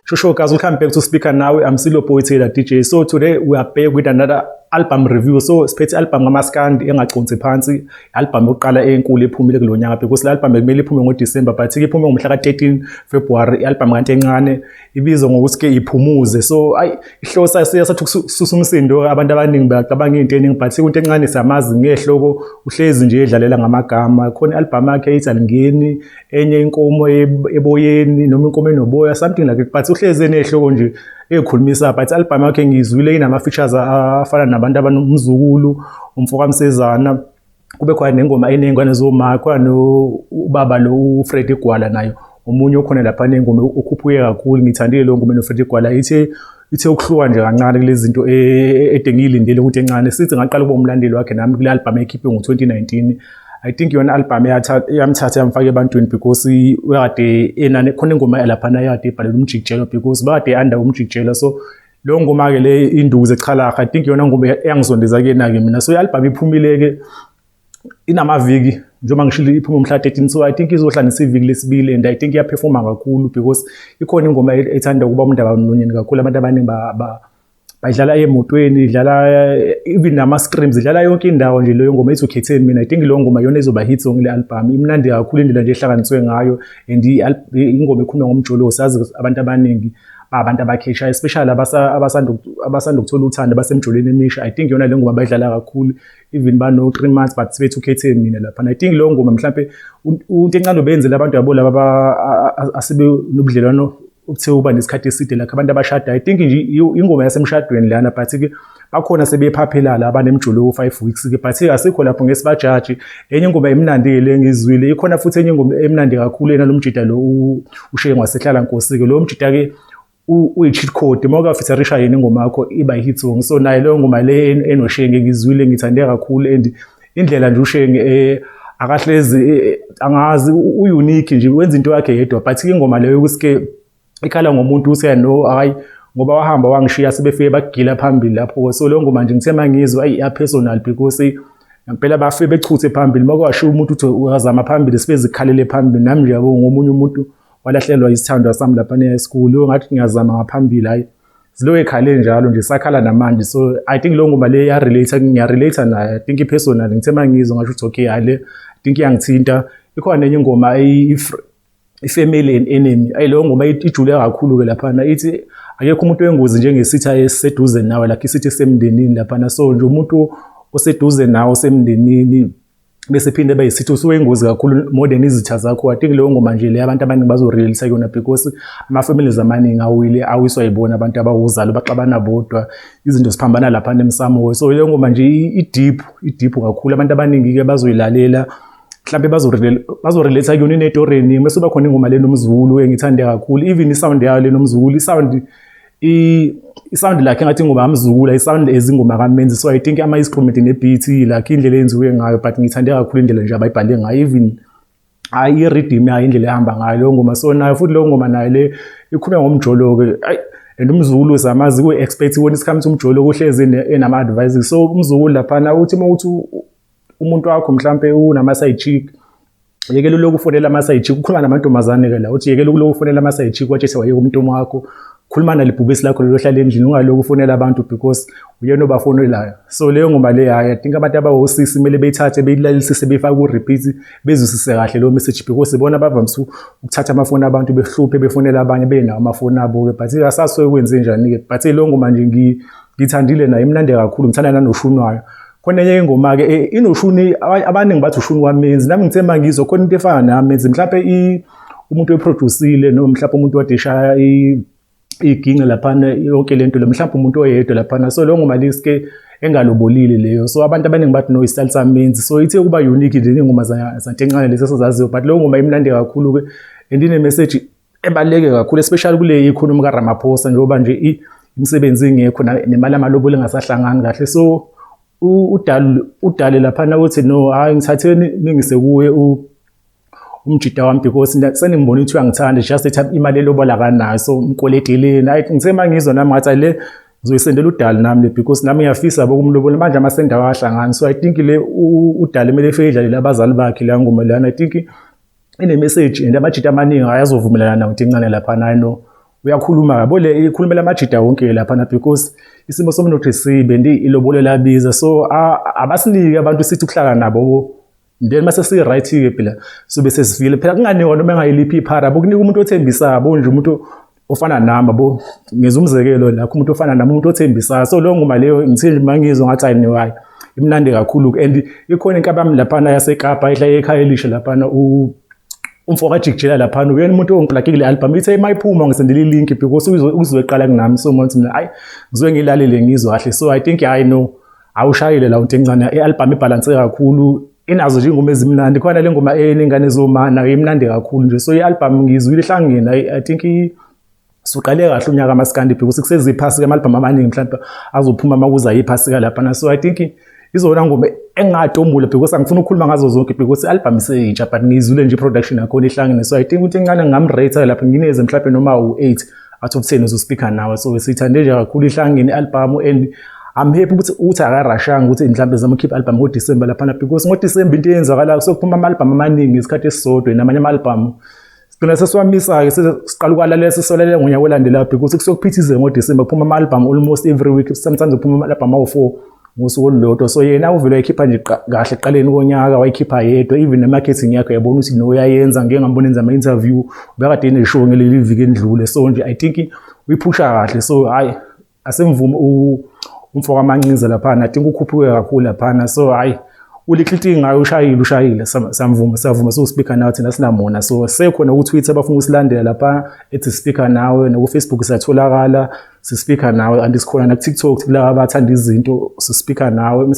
Sure, guys, welcome back to Speaker Now. I'm Silo Poetela DJ. So today we are back with another album review. So siphethe album kaMaskandi engaconsi phansi, album yokuqala enkulu ephumile kulo nyaka because le album bekumele iphume ngoDecember, but iphume ngomhla ka-13 February. I-album kanti encane ibizwa ngokuthi ke iphumuze. So ayi, ihloko sayo siye sathi ukususa umsindo, abantu abaningi bacabanga into eningi, but into encane siyamazi ngehloko, uhlezi nje edlalela ngamagama. Khona i-album yakhe ethi alingeni enye inkomo eboyeni noma inkomo enoboya, something like it, but uhlezi enehloko nje ekhulumisa. But i-album yakhe ngiyizwile, inama-features afana nabantu abanomzukulu umfokaMsezana, kube khona nengoma eney'ngane zoma khona ubaba lo uFred Gwala, nayo omunye okhona lapha nengoma okhuphuke kakhulu. Ngithandile leyo ngoma noFred Gwala, ithe ukuhluka nje kancane kulezi zinto ede ngiyilindele ukuthi encane sithi ngaqala ukuba umlandeli wakhe nami kule album ekhiphe ngo-2019. I think yona album yamthatha yamfaka ebantwini because uyakade enane khona ingoma laphana yakade ibhalelwe umjikijelo because bakade under umjikijelo. So leyo ngoma-ke le induku zechalaha, I think yona ngoma eyangisondeza kuyena-ke mina. So i-album iphumile-ke, inamaviki njengoba ngishilo, iphume umhla 13, so I think izohlanganisa iviki lesibili and I think iyaphefoma kakhulu because ikhona ingoma ethanda ukuba umndaba mlonyeni kakhulu. Abantu abaningi bayidlala emotweni, idlala even nama-screams, idlala yonke indawo nje leyo ngoma ethi ukhetheni mina. I think leyo ngoma iyona ezoba hit song le album. Imnandi kakhulu indlela nje ehlanganiswe ngayo and ingoma ekhuluma ngomjolo. Sazi abantu abaningi abantu abakheshayo, especially abasanda ukuthola uthando, basemjolweni emisha. I think iyona le ngoma bayidlala kakhulu, even bano 3 months, but sebethi ukhetheni mina lapha. I think leyo ngoma mhlampe into encane benzele abantu yabo laba asebe nobudlelwano ukuthe uba nesikhathi eside, like abantu abashada. I think nje ingoma yasemshadweni lana, but-ke bakhona sebephaphela la abanemjolo 5 weeks-ke, but asikho lapho ngesibajaji. Enye ingoma emnandi-ke le ngizwile, ikhona futhi enye ingoma emnandi kakhulu ena lo mjida lo ushiye ngwasehlala nkosi-ke. Lo mjida-ke uyi-cheat code, uma ukafeaturisha yena ingoma yakho iba i-hit song. So nayo leyo ngoma le enoshenge ngizwile, ngithande kakhulu and indlela nje uShenge akahlezi angazi, u-unique nje, wenza into yakhe yedwa. But ingoma leyo ukuthi-ke ikhala ngomuntu uthi no, hayi, ngoba wahamba wangishiya, sebefike bagila phambili lapho. So leyo ngoma nje ngithe mangizwa, ayi, iya-personal because ngempela bafike bechuthe phambili. Uma kwashiya umuntu uthi uyazama phambili, sibe zikhalele phambili. Nami nje yabo ngomunye umuntu walahlelwa isithandwa sami lapha e-high school, ngathi ngiyazama ngaphambili, hayi, ziloku ekhale njalo nje, sakhala namanje. So I think leyo ngoma le iya-relate, ngiya-relate nayo. I think i-personal, ngithe mangizwa ngasho ukuthi okay, hayi, le I think iyangithinta. Ikhona nenye ingoma, i-family and enemy. Ayi, leyo ngoma ijule kakhulu-ke laphana, ithi akekho umuntu wengozi njengesitha esiseduze nawe, like isitha esemndenini laphana. So nje umuntu oseduze nawe osemndenini bese phinde beyisitha usuwengozi kakhulu more than izitha zakho. I think leyo ngoma nje le abantu abaningi bazorelate kuyona because ama-families amaningi awile, awiswa yibona abantu abawuzalo, baxabana bodwa, izinto ziphambana laphana emsamo. So leyo ngoma nje i-deep, i-deep kakhulu. Abantu abaningi-ke bazoyilalela, mhlawumbe bazorelate kuyona, inetori eningi. Bese kuba khona ingoma le nomzukulu engithande kakhulu, even i-sound yayo le nomzukulu, i-sound lakhe engathi ingoma kamzukulu, ayi-sound ezingoma kaMenzi. So I think ama-instrument ne-beat, like indlela eyenziwe ngayo, but ngithande kakhulu indlela nje abayibhale ngayo, even hayi i-rhythm yayo, indlela ehamba ngayo leyo ngoma. So nayo futhi leyo ngoma nayo le ikhuluma ngomjolo-ke, ayi, and umzukulu samazi kuyi-expert when it comes to umjolo, kuhlezi enama-advices. So umzukulu laphana uthi uma uthi umuntu wakho mhlampe unama-side chick, yekela uloku ufonela ama-side chick. Ukhuluma namantombazane-ke la, uthi yekela uloku ufonela ama-side chick, watshese wayeka umuntu wakho, khuluma nalibhubesi lakho lelo hlala endlini, ungaloku ufonela abantu because uyena obafonelayo. So leyo ngoma le, hayi, I think abantu abawosisi kumele beyithathe, beyilalelisise, beyifake ku-repeat, bezwisise kahle leyo message because ibona bavamise ukuthatha amafoni abantu behluphe, befonela abanye benawo amafoni abo-ke, but asazi kwenze njani-ke. But leyo ngoma nje ngiyithandile nayo, imnandi kakhulu, ngithanda nanoshuni wayo. Khona enye ingoma-ke inoshuni, abaningi bathi ushuni wamenzi. Nami ngithe uma ngizwa khona into efana namenzi, mhlawumpe umuntu oyiproducile noma mhlawumpe umuntu wade eshaya iginci laphana, yonke lento le, mhlawumbe umuntu oyedwa laphana. So leyo ngoma leske engalobolile leyo, so abantu abaningi bathi no, isitayile samenzi. So ithe kuba unique nje iy'ngoma zantencane lezi esazaziyo, but leyo ngoma imnandi kakhulu-ke and ine-message ebaluleke kakhulu, especially kule economy kaRamaphosa, njengoba nje imisebenzi ingekho nemali yamalobolo engasahlangani kahle. So udale udale laphana uthi no, hayi, ngithatheni ningise kuye umjida wami because seningibona ukuthi uyangithanda, just that imali elobola kanayo, so mkweleteleni. Hayi, ngithe uma ngizwa nami ngathi le ngizoyisendela udali nami le because nami ngiyafisa yabo ukumlobola, manje amasende awahlangani. So I think le udali kumele efike idlalele abazali bakhe leya ngoma leyana. I think ine-message and amajita amaningi ayazovumelana nayo into encane laphana. I know Uyakhuluma yabo, le ikhulumela amajida wonke laphana because isimo somnotho sibi and ilobolo labiza, so abasinike abantu sithi ukuhlala nabo, then mase si-right-ke phela sobe sesivile phela. Kunganikwa noma engayiliphi iphara, bokunika umuntu othembisayo yabo nje, umuntu ofana nami yabo. Ngenza umzekelo lakho, umuntu ofana nami, umuntu othembisayo. So leyo ngoma leyo ngithe nje uma ngizwa ngathi hayi no, hayi, imnandi kakhulu. And ikhona inkabami laphana yaseKapa ehla ekhaya elisha laphana, umfo kajikijela laphana, uyena umuntu ongiplage kule album. Ithe uma iphuma ngisendele i-link because uzoyiqala kunami, so manje mina hayi, ngizobe ngilalele ngizwa kahle. So I think hayi no, awushayile la into encane, i-album ibhalanse kakhulu, inazo nje ingoma ezimnandi khona. Le ngoma enengane zoma nayo imnandi kakhulu nje. So i-album ngizwile ihlangene. I think suqale kahle unyaka kamaskandi because kuseziphasika, ama-album amaningi mhlawumbe azophuma uma kuza iphasika laphana. So I think izona ngoma engingatomula because angifuni ukukhuluma ngazo zonke because i-album iseyintsha, but ngizwile nje i-production yakhona ihlangene. So I think ukuthi encane ngingamrate lapha, ngineze mhlawumbe noma u-8 out of 10 uzospika nawe. So siyithande nje kakhulu, ihlangene i-album, and I'm happy ukuthi akarushanga ukuthi mhlawumbe zama ukhipha i-album ngoDisemba laphana because ngoDisemba into eyenzakalayo sokuphuma ama-album amaningi ngesikhathi esisodwa, namanye ama-album sigcina sesiwamisa-ke, siqala ukwalalela, sesolalela ngonyaka olandelayo because kusuke kuphithizele ngoDisemba, kuphuma ama-album almost every week, sometimes kuphuma ama-album awu-4 ngosuku olulodwa. So yena uvele wayikhipha nje kahle ekuqaleni konyaka, wayikhipha yedwa. Even ne-marketing yakhe uyabona ukuthi no, uyayenza. Ngike ngambona enza ama-interview, ubekade ene-show ngeleli viki endlule. So nje I think uyiphusha kahle. So hhayi, asemvume umfo kaMancinza laphana, I think ukhuphuke kakhulu laphana. So hhayi, uLittle ngayo ushayile, ushayile, samvuma, siyavuma. So speaker nawe, thina sinamona. So sekhona ku-Twitter abafuna ukusilandela lapha ethi speaker nawe, naku-Facebook siyatholakala sispeaker nawe, and sikhona naku-TikTok kulaba abathanda izinto, sispeaker nawe.